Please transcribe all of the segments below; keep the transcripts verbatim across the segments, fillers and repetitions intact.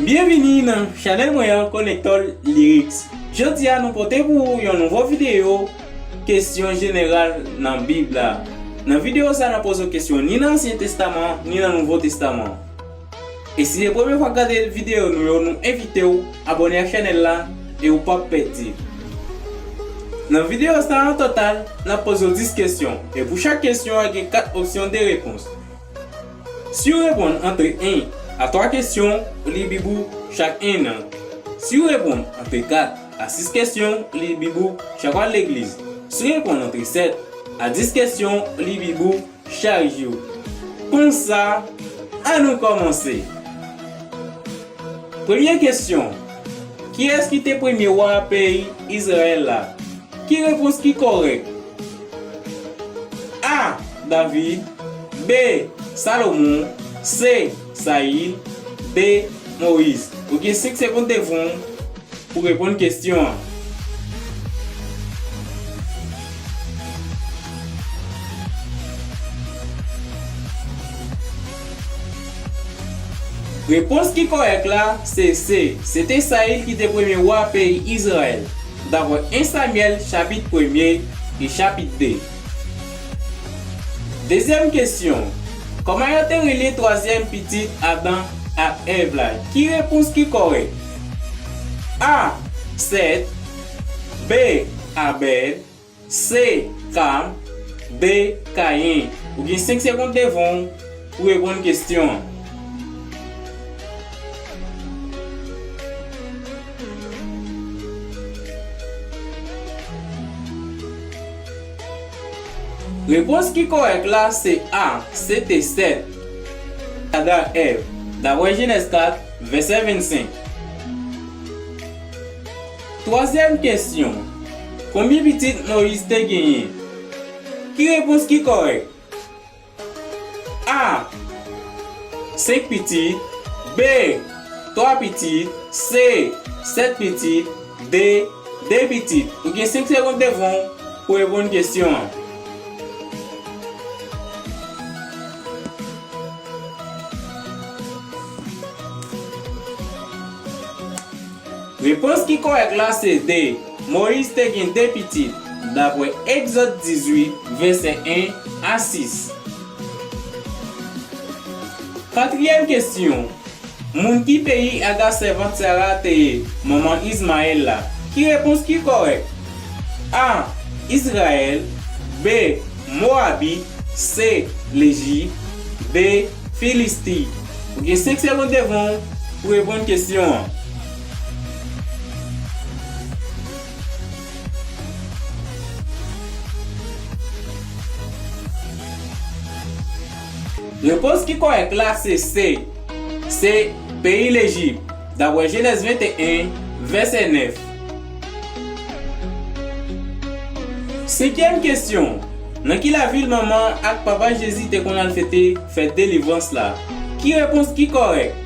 Byenvini nan chanèl mwen an, Connector Lyrics. Jodi a, nou pote pou ou yon nouvo videyo, kesyon jeneral nan Bib la. Nan videyo sa, n ap poze w kesyon ni nan Ansyen Testaman, ni nan Nouvo Testaman. E si se premye fwa w ap gade videyo nou yo, nou envite w abòne ak chanèl la e ou p ap pèdi. Nan videyo sa, an total, n ap poze w dis kesyon. E pou chak kesyon, gen kat opsyon de repons. Si w reponn antre en a twa kesyon, w li Bib ou chak en an. Si w reponn antre kat a sis kesyon, w li Bib ou chak w al legliz. Si w reponn antre sèt a dis kesyon, w li Bib ou chak jou. Konsa, ann nou kòmanse. Premye kesyon, kiyès ki te premye wa peyi Izrayèl la? Ki repons ki kòrèk? A, David. B, Salomon. C, Sayil. D, Moyiz. Ou gen senk segonn devan w pou reponn kesyon an. Repons ki kòrèk la se C. Se te Sayil ki te premye wa peyi Izrayèl, dapre en Samyèl chapit premye e chapit de. Dezyèm kesyon, kòman yo te rele twazyèm pitit Adan ak Èv la? Ki repons ki kòrèk? A, Sèt. B, Abèl. C, Kam. D, Kayen. Ou gen senk segonn devan w pou reponn kesyon an. Repons ki kòrèk la se A, se te Sèt. Adan ak Èv, dapre Jenèz kat, vèsè vennsenk. Twazyèm kesyon, konbyen pitit Moyiz te genyen? Ki repons ki kòrèk? A, senk pitit. B, twa pitit. C, sèt pitit. D, de pitit. Ou gen senk segonn devan w pou reponn kesyon an. Repons ki kòrèk la se D. Moyiz te gen de pitit, dapre Egzòd dizuit, vèsè en a sis. Katriyèm kesyon, moun ki peyi Aga sèvant Sara te ye, manman Izmayèl la? Ki repons ki kòrèk? A, Izrayèl. B, Mowabit. C, Lejip. D, Filisti. Ou gen senk segonn devan w pou reponn kesyon an. Repons ki kòrèk la se C. Se peyi Lejip, dapre Jenèz venteyen, vèsè nèf. Senkyèm kesyon, nan ki lavil manman ak papa Jezi te konn al fete fèt delivrans la? Ki repons ki kòrèk?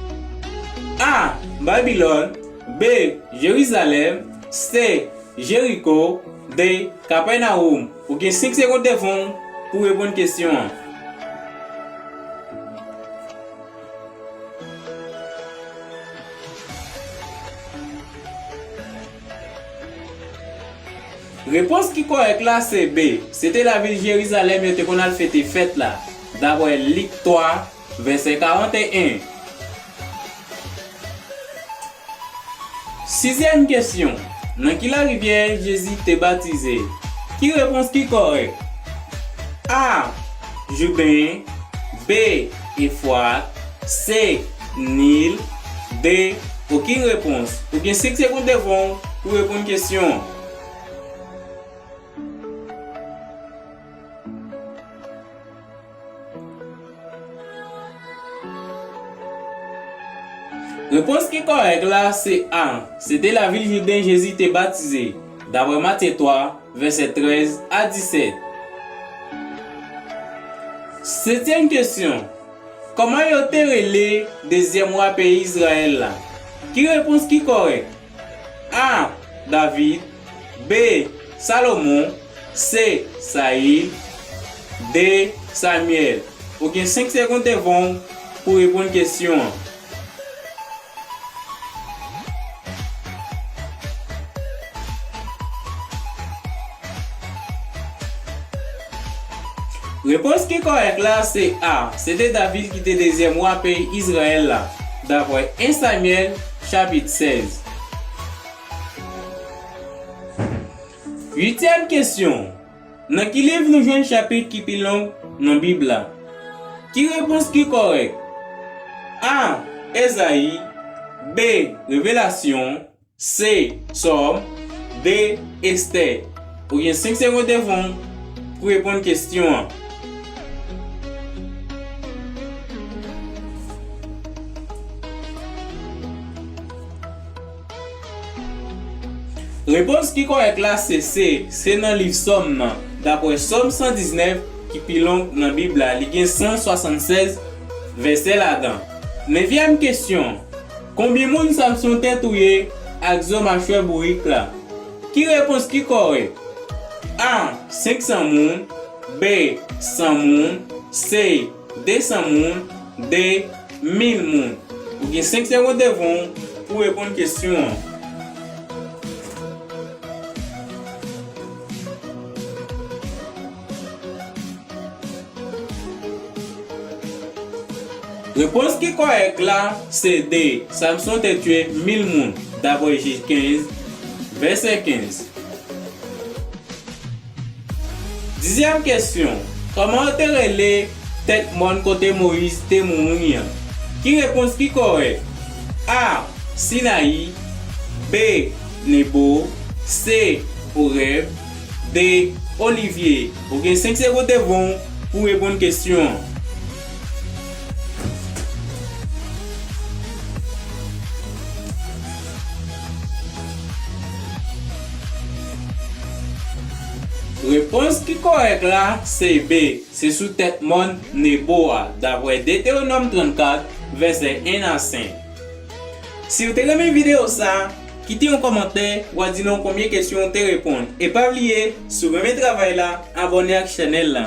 A, Babilòn. B, Jerizalèm. C, Jeriko. D, Kapènawòm. Ou gen senk segonn devan w pou reponn kesyon an. Repons ki kòrèk la se B. Se te lavil Jerizalèm yo te konn al fete fèt la, dapre Lik twa, vèsè karanteyen. Sizyèm kesyon, nan ki larivyè Jezi te batize? Ki repons ki kòrèk? A, Jouden. B, Efrat. C, Nil. D, okenn repons. Ou gen senk segonn devan w pou reponn kesyon an. Repons ki kòrèk la se A. Se te lavil Jouden Jezi te batize, dapre Matye twa, vèsè trèz a disèt. Setyèm kesyon, kòman yo te rele dezyèm wa peyi Izrayèl la? Ki repons ki kòrèk? A, David. B, Salomon. C, Sayil. D, Samyèl. Ou gen senk segonn devan w pou reponn kesyon an. Repons ki kòrèk la se A. Se te David ki te dezyèm wa peyi Izrayèl la, dapre en Samyèl, chapit sèz. Uityèm kesyon. Nan ki liv nou jwenn chapit ki pi long nan Bib la? Ki repons ki kòrèk? A. Ezayi. B. Revelasyon. C. Sòm. D. Estè. Ou gen senk segonn devan w pou reponn kesyon an. Repons ki kòrèk la se C. Se nan liv Sòm nan. Dapre Sòm san diznèf, ki pi long nan Bib la, li gen san swasannsèz vèsè ladan. Nevyèm kesyon. Konbyen moun Samson te touye ak zo machwè bourik la? Ki repons ki kòrèk? A. Senk san moun. B. San moun. C. De san moun. D. Mil moun. Ou gen senk segonn devan w pou reponn kesyon an. Repons ki kòrèk la se D. Samson te tiye mil moun, dapre Jij kenz, vèsè kenz. Dizyèm kesyon. Kòman yo te rele tèt mòn kote Moyiz te mouri an? Ki repons ki kòrèk? A. Sinayi. B. Nebo. C. Orèb. D. Olivye. Ou gen senk segonn devan w pou reponn kesyon an. Repons ki kòrèk la se B. Se sou tèt mòn Nebo a, dapre Detewonòm trannkat, vèsè en a senk. Si w te renmen videyo sa, kite yon kòmantè, w a di nou konbyen kesyon w te reponn. E pa bliye, si w renmen travay la, abòne ak chanèl la.